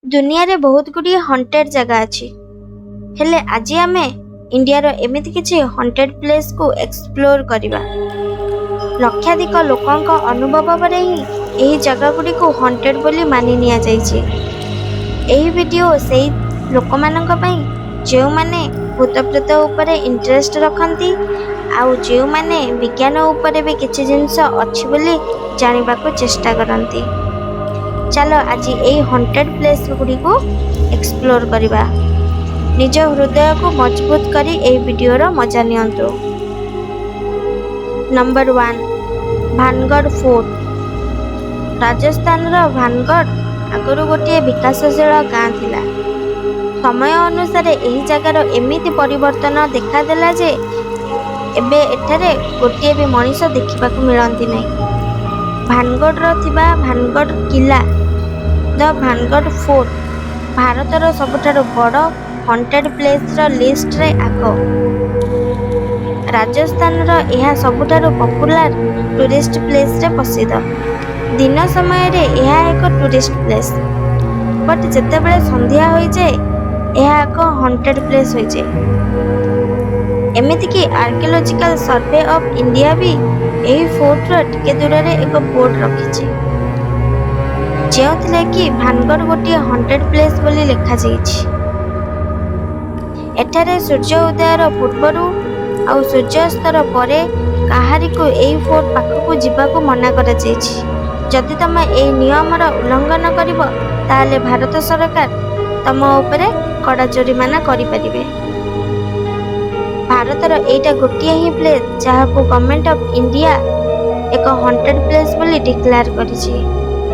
ଦୁନିଆରେ ବହୁତ ଗୁଡ଼ିଏ ହଣ୍ଟେଡ୍ ଜାଗା ଅଛି। ହେଲେ ଆଜି ଆମେ ଇଣ୍ଡିଆର ଏମିତି କିଛି ହଣ୍ଟେଡ୍ ପ୍ଲେସ୍କୁ ଏକ୍ସପ୍ଲୋର କରିବା। ଲକ୍ଷାଧିକ ଲୋକଙ୍କ ଅନୁଭବ ପରେ ହିଁ ଏହି ଜାଗାଗୁଡ଼ିକୁ ହଣ୍ଟେଡ୍ ବୋଲି ମାନି ନିଆଯାଇଛି। ଏହି ଭିଡ଼ିଓ ସେଇ ଲୋକମାନଙ୍କ ପାଇଁ, ଯେଉଁମାନେ ଭୂତପ୍ରେତ ଉପରେ ଇଣ୍ଟରେଷ୍ଟ ରଖନ୍ତି ଆଉ ଯେଉଁମାନେ ବିଜ୍ଞାନ ଉପରେ ବି କିଛି ଜିନିଷ ଅଛି ବୋଲି ଜାଣିବାକୁ ଚେଷ୍ଟା କରନ୍ତି। ଚାଲ, ଆଜି ଏହି ହଣ୍ଟେଡ୍ ପ୍ଲେସ୍ ଗୁଡ଼ିକୁ ଏକ୍ସପ୍ଲୋର କରିବା। ନିଜ ହୃଦୟକୁ ମଜବୁତ କରି ଏହି ଭିଡ଼ିଓର ମଜା ନିଅନ୍ତୁ। Number 1, Bhangarh fort. ରାଜସ୍ଥାନର ଭାନଗଡ଼ ଆଗରୁ ଗୋଟିଏ ବିକାଶଶୀଳ ଗାଁ ଥିଲା। ସମୟ ଅନୁସାରେ ଏହି ଜାଗାର ଏମିତି ପରିବର୍ତ୍ତନ ଦେଖାଦେଲା ଯେ ଏବେ ଏଠାରେ ଗୋଟିଏ ବି ମଣିଷ ଦେଖିବାକୁ ମିଳନ୍ତି ନାହିଁ। ଭାନଗଡ଼ର ଥିବା ଭାନଗଡ଼ କିଲ୍ଲା, ଦ ଭାନଗଡ଼ ଫୋର୍ଟ, ଭାରତର ସବୁଠାରୁ ବଡ଼ ହଣ୍ଟେଡ୍ ପ୍ଲେସ୍ର ଲିଷ୍ଟରେ ଆଗ। ରାଜସ୍ଥାନର ଏହା ସବୁଠାରୁ ପପୁଲାର ଟୁରିଷ୍ଟ ପ୍ଲେସ୍ରେ ପ୍ରସିଦ୍ଧ। ଦିନ ସମୟରେ ଏହା ଏକ ଟୁରିଷ୍ଟ ପ୍ଲେସ୍, ବଟ୍ ଯେତେବେଳେ ସନ୍ଧ୍ୟା ହୋଇଯାଏ, ଏହା ଏକ ହଣ୍ଟେଡ୍ ପ୍ଲେସ୍ ହୋଇଯାଏ। ଏମିତିକି ଆର୍କିଓଲୋଜିକାଲ ସର୍ଭେ ଅଫ୍ ଇଣ୍ଡିଆ ବି ଏହି ଫୋର୍ଟର ଟିକେ ଦୂରରେ ଏକ ବୋର୍ଡ ରଖିଛି, ଯେଉଁଥିରେ କି ଭାନଗଡ଼ ଗୋଟିଏ ହଣ୍ଟେଡ୍ ପ୍ଲେସ୍ ବୋଲି ଲେଖାଯାଇଛି। ଏଠାରେ ସୂର୍ଯ୍ୟ ଉଦୟର ପୂର୍ବରୁ ଆଉ ସୂର୍ଯ୍ୟାସ୍ତର ପରେ କାହାରିକୁ ଏହି ଫୋର୍ଟ ପାଖକୁ ଯିବାକୁ ମନା କରାଯାଇଛି। ଯଦି ତମେ ଏହି ନିୟମର ଉଲ୍ଲଂଘନ କରିବ, ତାହେଲେ ଭାରତ ସରକାର ତମ ଉପରେ କଡ଼ା ଜୋରିମାନା କରିପାରିବେ। ଭାରତର ଏଇଟା ଗୋଟିଏ ହିଁ ପ୍ଲେସ୍, ଯାହାକୁ ଗଭର୍ଣ୍ଣମେଣ୍ଟ ଅଫ୍ ଇଣ୍ଡିଆ ଏକ ହଣ୍ଟେଡ୍ ପ୍ଲେସ୍ ବୋଲି ଡିକ୍ଲେୟାର କରିଛି।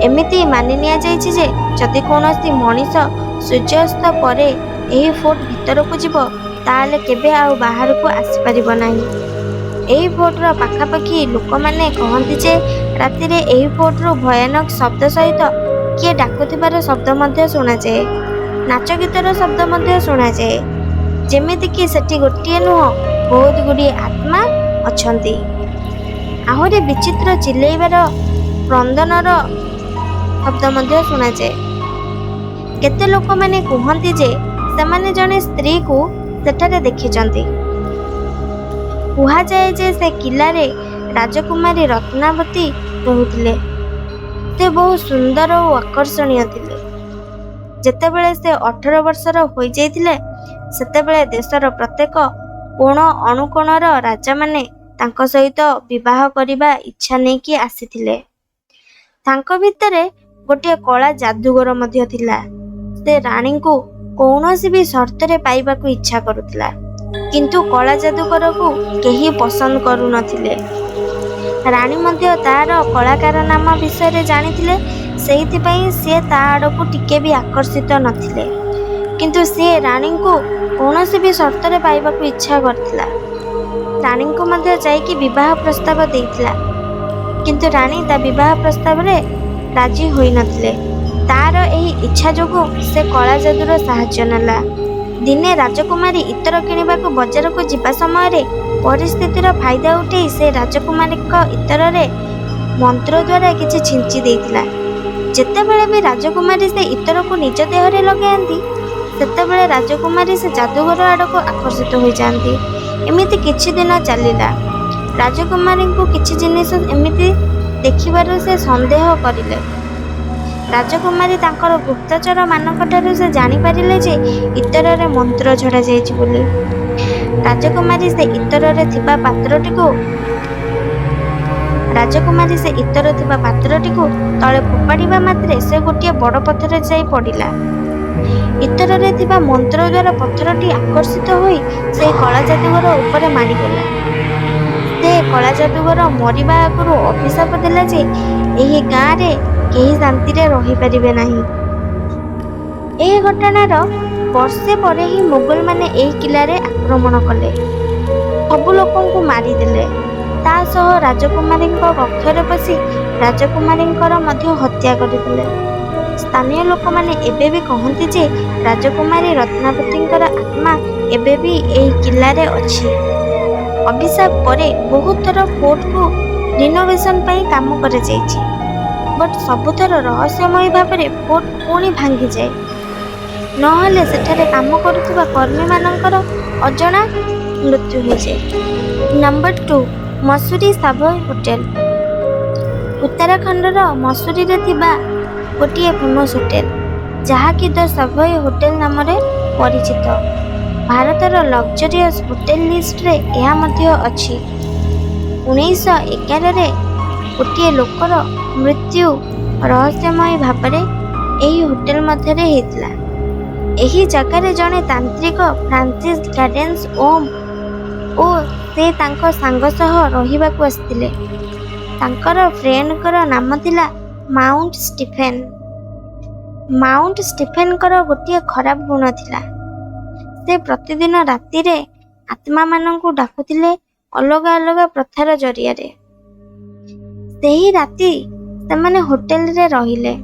ଏମିତି ମାନି ନିଆଯାଇଛି ଯେ ଯଦି କୌଣସି ମଣିଷ ସୂର୍ଯ୍ୟାସ୍ତ ପରେ ଏହି ଫୋର୍ଟ ଭିତରକୁ ଯିବ, ତାହେଲେ କେବେ ଆଉ ବାହାରକୁ ଆସିପାରିବ ନାହିଁ। ଏହି ଫୋର୍ଟର ପାଖାପାଖି ଲୋକମାନେ କହନ୍ତି ଯେ ରାତିରେ ଏହି ଫୋର୍ଟରୁ ଭୟାନକ ଶବ୍ଦ ସହିତ କିଏ ଡାକୁଥିବାର ଶବ୍ଦ ମଧ୍ୟ ଶୁଣାଯାଏ। ନାଚ ଗୀତର ଶବ୍ଦ ମଧ୍ୟ ଶୁଣାଯାଏ, ଯେମିତିକି ସେଠି ଗୋଟିଏ ନୁହଁ, ବହୁତ ଗୁଡ଼ିଏ ଆତ୍ମା ଅଛନ୍ତି। ଆହୁରି ବିଚିତ୍ର ଚିଲେଇବାର, କ୍ରନ୍ଦନର ଶବ୍ଦ ମଧ୍ୟ ଶୁଣାଯାଏ। କେତେ ଲୋକମାନେ କୁହନ୍ତି ଯେ ସେମାନେ ଜଣେ ସ୍ତ୍ରୀକୁ ସେଠାରେ ଦେଖିଛନ୍ତି। କୁହାଯାଏ ଯେ ସେ କିଲ୍ଲାରେ ରାଜକୁମାରୀ ରତ୍ନାବତୀ ରହୁଥିଲେ। ସେ ବହୁତ ସୁନ୍ଦର ଓ ଆକର୍ଷଣୀୟ ଥିଲେ। ଯେତେବେଳେ ସେ 18 ବର୍ଷର ହୋଇଯାଇଥିଲେ, ସେତେବେଳେ ଦେଶର ପ୍ରତ୍ୟେକ କୋଣ ଅନୁକୋଣର ରାଜାମାନେ ତାଙ୍କ ସହିତ ବିବାହ କରିବା ଇଚ୍ଛା ନେଇକି ଆସିଥିଲେ। ତାଙ୍କ ଭିତରେ ଗୋଟିଏ କଳା ଯାଦୁଗର ମଧ୍ୟ ଥିଲା। ସେ ରାଣୀଙ୍କୁ କୌଣସି ବି ସର୍ତ୍ତରେ ପାଇବାକୁ ଇଚ୍ଛା କରୁଥିଲା। କିନ୍ତୁ କଳା ଯାଦୁଗରକୁ କେହି ପସନ୍ଦ କରୁନଥିଲେ। ରାଣୀ ମଧ୍ୟ ତାର କଳାକାରନାମା ବିଷୟରେ ଜାଣିଥିଲେ। ସେଇଥିପାଇଁ ସିଏ ତା ଆଡ଼କୁ ଟିକେ ବି ଆକର୍ଷିତ ନଥିଲେ। କିନ୍ତୁ ସିଏ ରାଣୀଙ୍କୁ କୌଣସି ବି ସର୍ତ୍ତରେ ପାଇବାକୁ ଇଚ୍ଛା କରିଥିଲା। ରାଣୀଙ୍କୁ ମଧ୍ୟ ଯାଇକି ବିବାହ ପ୍ରସ୍ତାବ ଦେଇଥିଲା। କିନ୍ତୁ ରାଣୀ ତା ବିବାହ ପ୍ରସ୍ତାବରେ ରାଜି ହୋଇନଥିଲେ। ତାର ଏହି ଇଚ୍ଛା ଯୋଗୁଁ ସେ କଳା ଯାଦୁର ସାହାଯ୍ୟ ନେଲା। ଦିନେ ରାଜକୁମାରୀ ଇତର କିଣିବାକୁ ବଜାରକୁ ଯିବା ସମୟରେ ପରିସ୍ଥିତିର ଫାଇଦା ଉଠେଇ ସେ ରାଜକୁମାରୀଙ୍କ ଇତରରେ ମନ୍ତ୍ର ଦ୍ୱାରା କିଛି ଛିଞ୍ଚି ଦେଇଥିଲା। ଯେତେବେଳେ ବି ରାଜକୁମାରୀ ସେ ଇତରକୁ ନିଜ ଦେହରେ ଲଗାନ୍ତି, ସେତେବେଳେ ରାଜକୁମାରୀ ସେ ଯାଦୁଗର ଆଡ଼କୁ ଆକର୍ଷିତ ହୋଇଯାଆନ୍ତି। ଏମିତି କିଛି ଦିନ ଚାଲିଲା। ରାଜକୁମାରୀଙ୍କୁ କିଛି ଜିନିଷ ଏମିତି ଦେଖିବାରୁ ସେ ସନ୍ଦେହ କରିଲେ। ରାଜକୁମାରୀ ତାଙ୍କର ଗୁପ୍ତଚର ମାନଙ୍କଠାରୁ ସେ ଜାଣିପାରିଲେ ଯେ ଇତରରେ ମନ୍ତ୍ର ଝଡ଼ାଯାଇଛି ବୋଲି। ରାଜକୁମାରୀ ସେ ଇତର ଥିବା ପାତ୍ରଟିକୁ ତଳେ ଫୋପାଡ଼ିବା ମାତ୍ରେ ସେ ଗୋଟିଏ ବଡ଼ ପଥରରେ ଯାଇ ପଡ଼ିଲା। ଇତରରେ ଥିବା ମନ୍ତ୍ର ଦ୍ୱାରା ପଥରଟି ଆକର୍ଷିତ ହୋଇ ସେହି କଳା ଯାଦୁଗର ଉପରେ ମାଡ଼ିଗଲା। ସେ କଳା ଯାଦୁଗର ମରିବା ଆଗରୁ ଅଭିଶାପ ଦେଲା ଯେ ଏହି ଗାଁରେ କେହି ଶାନ୍ତିରେ ରହିପାରିବେ ନାହିଁ। ଏହି ଘଟଣାର ବର୍ଷେ ପରେ ହିଁ ମୋଗଲମାନେ ଏହି କିଲ୍ଲାରେ ଆକ୍ରମଣ କଲେ। ସବୁ ଲୋକଙ୍କୁ ମାରିଦେଲେ। ତା ସହ ରାଜକୁମାରୀଙ୍କ କକ୍ଷରେ ପଶି ରାଜକୁମାରୀଙ୍କର ମଧ୍ୟ ହତ୍ୟା କରିଦେଲେ। ସ୍ଥାନୀୟ ଲୋକମାନେ ଏବେ ବି କହନ୍ତି ଯେ ରାଜକୁମାରୀ ରତ୍ନାବତୀଙ୍କର ଆତ୍ମା ଏବେ ବି ଏହି କିଲ୍ଲାରେ ଅଛି। ଅଭିଶାପ ପରେ ବହୁତ ଥର ଫୋର୍ଟକୁ ରିନୋଭେସନ ପାଇଁ କାମ କରାଯାଇଛି। ବଟ୍ ସବୁଥର ରହସ୍ୟମୟୀ ଭାବରେ ଫୋର୍ଟ ପୁଣି ଭାଙ୍ଗିଯାଏ, ନହେଲେ ସେଠାରେ କାମ କରୁଥିବା କର୍ମୀମାନଙ୍କର ଅଜଣା ମୃତ୍ୟୁ ହୋଇଯାଏ। ନମ୍ବର 2, ମସୁରୀ ସାଭୟ ହୋଟେଲ। ଉତ୍ତରାଖଣ୍ଡର ମସୁରୀରେ ଥିବା ଗୋଟିଏ ଫେମସ୍ ହୋଟେଲ, ଯାହାକି ଦ ସାଭୟ ହୋଟେଲ ନାମରେ ପରିଚିତ। ଭାରତର ଲକ୍ଜରିୟସ୍ ହୋଟେଲ ଲିଷ୍ଟରେ ଏହା ମଧ୍ୟ ଅଛି। 1911ରେ ଗୋଟିଏ ଲୋକର ମୃତ୍ୟୁ ରହସ୍ୟମୟ ଭାବରେ ଏହି ହୋଟେଲ ମଧ୍ୟରେ ହେଇଥିଲା। ଏହି ଜାଗାରେ ଜଣେ ତାନ୍ତ୍ରିକ ଫ୍ରାନ୍ସିସ୍ ଗାର୍ଡେନ୍ସ ଓମ୍ ଓ ସେ ତାଙ୍କ ସାଙ୍ଗ ସହ ରହିବାକୁ ଆସିଥିଲେ। ତାଙ୍କର ଫ୍ରେଣ୍ଡଙ୍କର ନାମ ଥିଲା ମାଉଣ୍ଟ ଷ୍ଟିଫେନ୍। ମାଉଣ୍ଟ ଷ୍ଟିଫେନଙ୍କର ଗୋଟିଏ ଖରାପ ଗୁଣ ଥିଲା। ସେ ପ୍ରତିଦିନ ରାତିରେ ଆତ୍ମାମାନଙ୍କୁ ଡାକୁଥିଲେ ଅଲଗା ଅଲଗା ପ୍ରଥାର ଜରିଆରେ। ସେହି ରାତି ସେମାନେ ହୋଟେଲରେ ରହିଲେ।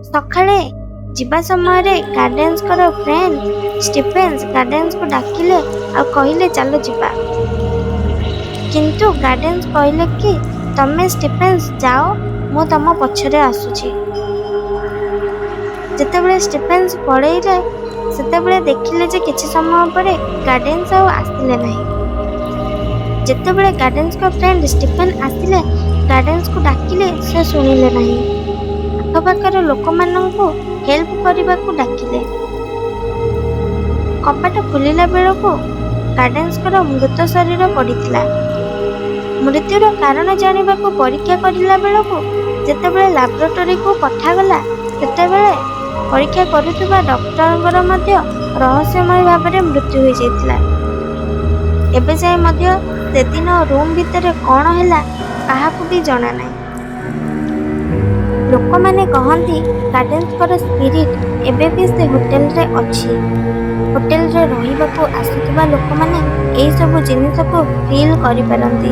ସକାଳେ ଯିବା ସମୟରେ ଗାର୍ଡେନ୍ସଙ୍କର ଫ୍ରେଣ୍ଡ ଷ୍ଟିଫେନ୍ସ ଗାର୍ଡେନ୍ସକୁ ଡାକିଲେ ଆଉ କହିଲେ, "ଚାଲ ଯିବା।" କିନ୍ତୁ ଗାର୍ଡେନ୍ସ କହିଲେ କି, "ତମେ ଷ୍ଟିଫେନ୍ସ ଯାଅ, ମୁଁ ତମ ପଛରେ ଆସୁଛି।" ଯେତେବେଳେ ଷ୍ଟିଫେନ୍ସ ପଳେଇଲେ, ସେତେବେଳେ ଦେଖିଲେ ଯେ କିଛି ସମୟ ପରେ ଗାର୍ଡେନ୍ସ ଆଉ ଆସିଲେ ନାହିଁ। ଯେତେବେଳେ ଗାର୍ଡେନ୍ସଙ୍କ ଫ୍ରେଣ୍ଡ ଷ୍ଟିଫେନ୍ ଆସିଲେ, ଗାର୍ଡେନ୍ସକୁ ଡାକିଲେ, ସେ ଶୁଣିଲେ ନାହିଁ। ଆଖପାଖର ଲୋକମାନଙ୍କୁ ହେଲ୍ପ କରିବାକୁ ଡାକିଲେ। କବାଟ ଖୋଲିଲା ବେଳକୁ ଗାର୍ଡେନ୍ସଙ୍କର ମୃତ ଶରୀର ପଡ଼ିଥିଲା। ମୃତ୍ୟୁର କାରଣ ଜାଣିବାକୁ ପରୀକ୍ଷା କରିଲା ବେଳକୁ, ଯେତେବେଳେ ଲାବୋରେଟୋରୀକୁ ପଠାଗଲା, ସେତେବେଳେ ପରୀକ୍ଷା କରୁଥିବା ଡକ୍ଟରଙ୍କର ମଧ୍ୟ ରହସ୍ୟମୟ ଭାବରେ ମୃତ୍ୟୁ ହୋଇଯାଇଥିଲା। ଏବେ ଯାଏ ମଧ୍ୟ ସେଦିନ ରୁମ୍ ଭିତରେ କ'ଣ ହେଲା, କାହାକୁ ବି ଜଣା ନାହିଁ। ଲୋକମାନେ କହନ୍ତି, ଗାର୍ଡେନ୍ସଙ୍କର ସ୍ପିରିଟ୍ ଏବେ ବି ସେ ହୋଟେଲରେ ଅଛି। ହୋଟେଲରେ ରହିବାକୁ ଆସୁଥିବା ଲୋକମାନେ ଏହିସବୁ ଜିନିଷକୁ ଫିଲ୍ କରିପାରନ୍ତି,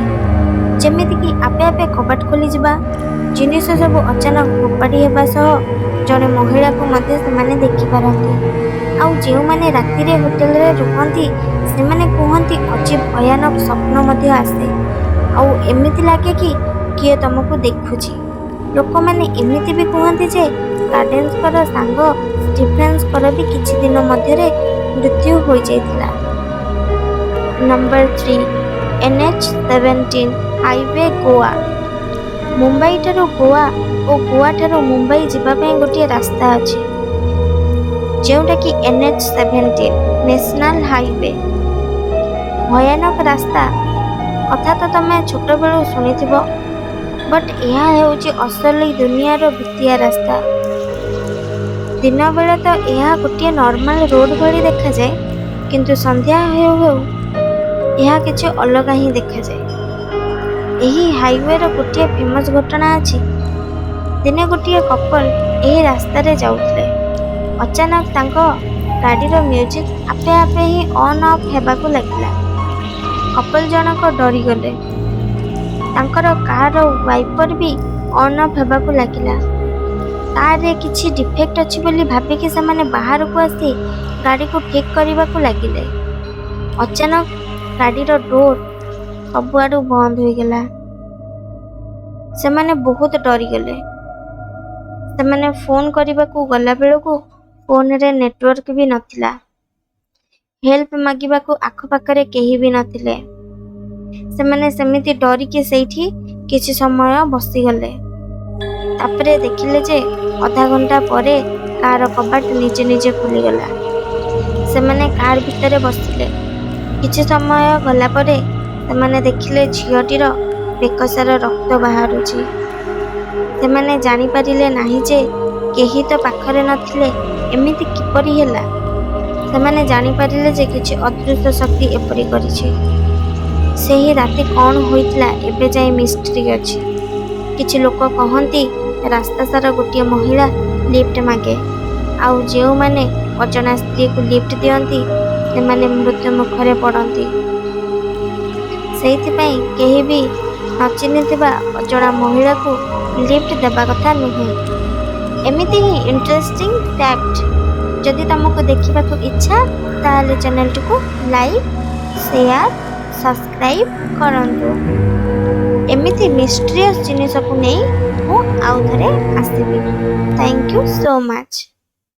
ଯେମିତିକି ଆପେ ଆପେ କବାଟ ଖୋଲିଯିବା, ଜିନିଷ ସବୁ ଅଚାନକ ଫୋପାଡ଼ି ହେବା ସହ ଜଣେ ମହିଳାକୁ ମଧ୍ୟ ସେମାନେ ଦେଖିପାରନ୍ତି। ଆଉ ଯେଉଁମାନେ ରାତିରେ ହୋଟେଲରେ ରୁହନ୍ତି, ସେମାନେ କୁହନ୍ତି ଅଜୀବ ଭୟାନକ ସ୍ୱପ୍ନ ମଧ୍ୟ ଆସେ ଆଉ ଏମିତି ଲାଗେ କି କିଏ ତମକୁ ଦେଖୁଛି। ଲୋକମାନେ ଏମିତି ବି କୁହନ୍ତି ଯେ ଗାର୍ଡେନ୍ସଙ୍କର ସାଙ୍ଗ ଷ୍ଟିଫେନ୍ସଙ୍କର ବି କିଛି ଦିନ ମଧ୍ୟରେ ମୃତ୍ୟୁ ହୋଇଯାଇଥିଲା। Number 3, NH 17 highway, Goa. ମୁମ୍ବାଇଠାରୁ ଗୋଆ ଓ ଗୋଆଠାରୁ ମୁମ୍ବାଇ ଯିବା ପାଇଁ ଗୋଟିଏ ରାସ୍ତା ଅଛି, ଯେଉଁଟାକି NH 17 national highway. ଭୟାନକ ରାସ୍ତା କଥା ତ ତମେ ଛୋଟବେଳୁ ଶୁଣିଥିବ, ବଟ୍ ଏହା ହେଉଛି ଅସଲି ଦୁନିଆର ଭୂତିଆ ରାସ୍ତା। ଦିନବେଳେ ତ ଏହା ଗୋଟିଏ ନର୍ମାଲ ରୋଡ ଭଳି ଦେଖାଯାଏ, କିନ୍ତୁ ସନ୍ଧ୍ୟା ହେଉ ହେଉ ଏହା କିଛି ଅଲଗା ହିଁ ଦେଖାଯାଏ। ଏହି ହାଇୱେର ଗୋଟିଏ ଫେମସ୍ ଘଟଣା ଅଛି। ଦିନେ ଗୋଟିଏ କପଲ ଏହି ରାସ୍ତାରେ ଯାଉଥିଲେ। ଅଚାନକ ତାଙ୍କ ଗାଡ଼ିର ମ୍ୟୁଜିକ୍ ଆପେ ଆପେ ହିଁ ଅନ୍ ଅଫ୍ ହେବାକୁ ଲାଗିଲା। କପଲ ଜଣକ ଡରିଗଲେ। ତାଙ୍କର କାରର ୱାଇପର ବି ଅନ୍ ଅଫ୍ ହେବାକୁ ଲାଗିଲା। କାରରେ କିଛି ଡିଫେକ୍ଟ ଅଛି ବୋଲି ଭାବିକି ସେମାନେ ବାହାରକୁ ଆସି ଗାଡ଼ିକୁ ଠିକ୍ କରିବାକୁ ଲାଗିଲେ। ଅଚାନକ ଗାଡ଼ିର ଡୋର ସବୁଆଡ଼ୁ ବନ୍ଦ ହୋଇଗଲା। ସେମାନେ ବହୁତ ଡରିଗଲେ। ସେମାନେ ଫୋନ୍ କରିବାକୁ ଗଲାବେଳକୁ ଫୋନରେ ନେଟୱାର୍କ ବି ନଥିଲା। ହେଲ୍ପ ମାଗିବାକୁ ଆଖପାଖରେ କେହି ବି ନଥିଲେ। ସେମାନେ ସେମିତି ଡରିକି ସେଇଠି କିଛି ସମୟ ବସିଗଲେ। ତାପରେ ଦେଖିଲେ ଯେ ଅଧା ଘଣ୍ଟା ପରେ କାର କବାଟ ନିଜେ ନିଜେ ଖୋଲିଗଲା। ସେମାନେ କାର ଭିତରେ ବସିଲେ। କିଛି ସମୟ ଗଲା ପରେ ସେମାନେ ଦେଖିଲେ ଝିଅଟିର ବେକସାରା ରକ୍ତ ବାହାରୁଛି। ସେମାନେ ଜାଣିପାରିଲେ ନାହିଁ ଯେ କେହି ତ ପାଖରେ ନଥିଲେ, ଏମିତି କିପରି ହେଲା? ସେମାନେ ଜାଣିପାରିଲେ ଯେ କିଛି ଅଦୃଶ୍ୟ ଶକ୍ତି ଏପରି କରିଛି। ସେହି ରାତି କ'ଣ ହୋଇଥିଲା, ଏବେ ଯାଏ ମିଷ୍ଟ୍ରି ଅଛି। କିଛି ଲୋକ କହନ୍ତି, ରାସ୍ତା ସାରା ଗୋଟିଏ ମହିଳା ଲିଫ୍ଟ ମାଗେ ଆଉ ଯେଉଁମାନେ ଅଜଣା ସ୍ତ୍ରୀକୁ ଲିଫ୍ଟ ଦିଅନ୍ତି, ସେମାନେ ମୃତ୍ୟୁ ମୁଖରେ ପଡ଼ନ୍ତି। ସେଇଥିପାଇଁ କେହି ବି ନ ଚିହ୍ନିଥିବା ଅଜଣା ମହିଳାକୁ ଲିଫ୍ଟ ଦେବା କଥା ନୁହେଁ। ଏମିତି ହିଁ ଇଣ୍ଟରେଷ୍ଟିଂ ଫ୍ୟାକ୍ଟ ଯଦି ତମକୁ ଦେଖିବାକୁ ଇଚ୍ଛା, ତାହେଲେ ଚ୍ୟାନେଲଟିକୁ ଲାଇକ୍, ସେୟାର, ସବସ୍କ୍ରାଇବ୍ କରନ୍ତୁ। ଏମିତି ମିଷ୍ଟ୍ରିୟସ୍ ଜିନିଷକୁ ନେଇ। ମୁଁ ଆଉ ଥରେ ଆସିବି। Thank you so much.